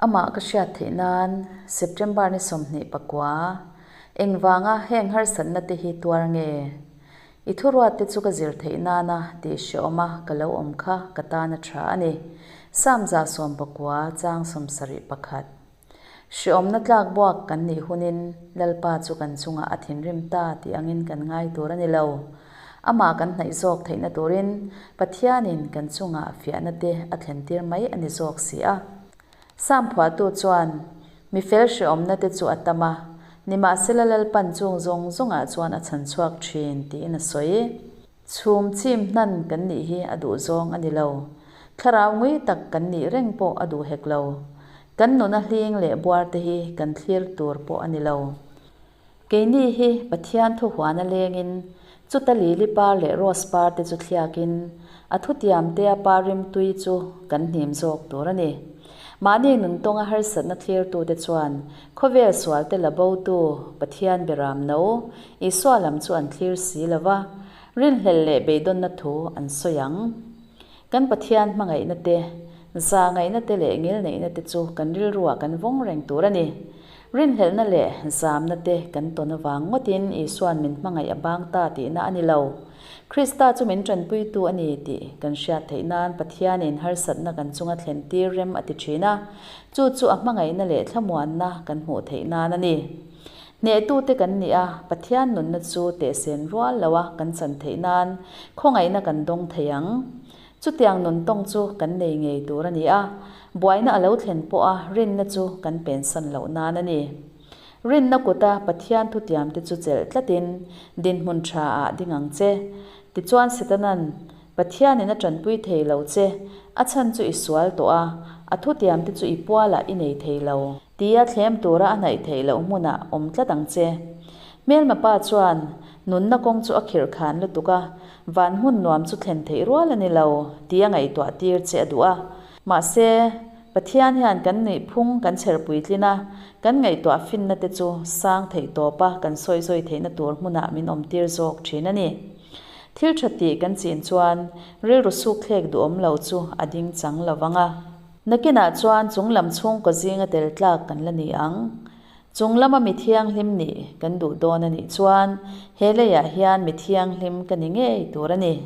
Amah ka hriat theih nan September ni 29, engvanga heng harsatna te hi tuar nge? I thuruat te chu ka zir theih nana tih hreawma ka lo awm kha ka tan a tha a ni. Psalm 119 chang 71. Hreawmna tlak buak kan nih hunin Lalpa chu kan chungah a thinrim ta tih angin kan ngai tur a ni lo. Amah kan hnaih zawk theihna turin Pathianin kan chungah fiahna te a thlentir mai a ni zawk si a. Psalm phuahtu chuan, Mi fel hreawmna te chu a tam a, nimahsela Lalpan chung zawng zawngah chuan a chhan chhuak thin tiin a sawi. Chhum chim hnan kan nih hi a duh zawng a ni lo. Thlarau ngui tak kan nih reng pawh a duh hek lo. Kan nuna hling leh buar te hi kan thlir tur pawh a ni lo. Keini hi Pathian thu huana lengin chuta lili par leh rose par te chu thliakin a thutiam tea par rimtui chu kan hnim zawk tur a ni. Mahni nuntawnga harsatna thlirtute chuan khawvel sualte la botu Pathian beram no Isua lam chu an thlir si lo va, rinhlelh leh beidawnna thu an sawi ang. Kan Pathian hmangaihna te, zahngaihna te leh ngilneihna te chu kan rilruah kan vawng reng tur a ni. Rinhlelhna leh zamna te kan tawn avang ngawtin Isua'n min hmangaih a bang ta tihna a ni lo. Krista chu min tanpuitu a ni tih kan hriat theih nan Pathianin harsatna kan chunga thlentir rem a ti thin a, chu chu a hmangaihna leh thlamuanna kan hmuh theih nan a ni. Hnehtute kan nih a, Pathian nunna chu tehsen rual loa kan chan theih nan khawngaihna kan dawng thei ang. Chutiang nun tawng chu kan nei ngei tur a ni a, buaina a lo thlen pawha rinna chu kan pensan loh nan a ni. Rinna kuta Pathian thutiamte chu chelh tlatin dinhmun tha ah ding ang che. Tichuan Setanan, Pathianin a tanpui thei lo che, a chhan chu i sual tawh a, a thutiamte chu i pualah i nei thei lo. Tia thlem tura a hnaih theih loh hmunah awm tlat ang che. Hmelma pa chuan nunna kawng chu a khirh khan lutuk a, van hmun nuam chu thlen theih rual a ni lo tia ngaihtuah tir che a duh a. Mahse, Pathian hian kan nuih phung kan chher puitlin a, kan ngaihtuah finna te chu sang theih tawpa kan sawi zawi theihna tur hmunah min awm tir zawk thin a ni. Thil tha tih kan chin chuan rilru sukthlek duhawm lo chu a ding chang lo vang a. Nakinah chuan chung lam chhungkaw zinga tel tlak kan la ni ang. Chung lama mi thianghlim nih kan duh dawn a nih chuan he leiah hian mi thianghlim ka ni ngei tur a ni.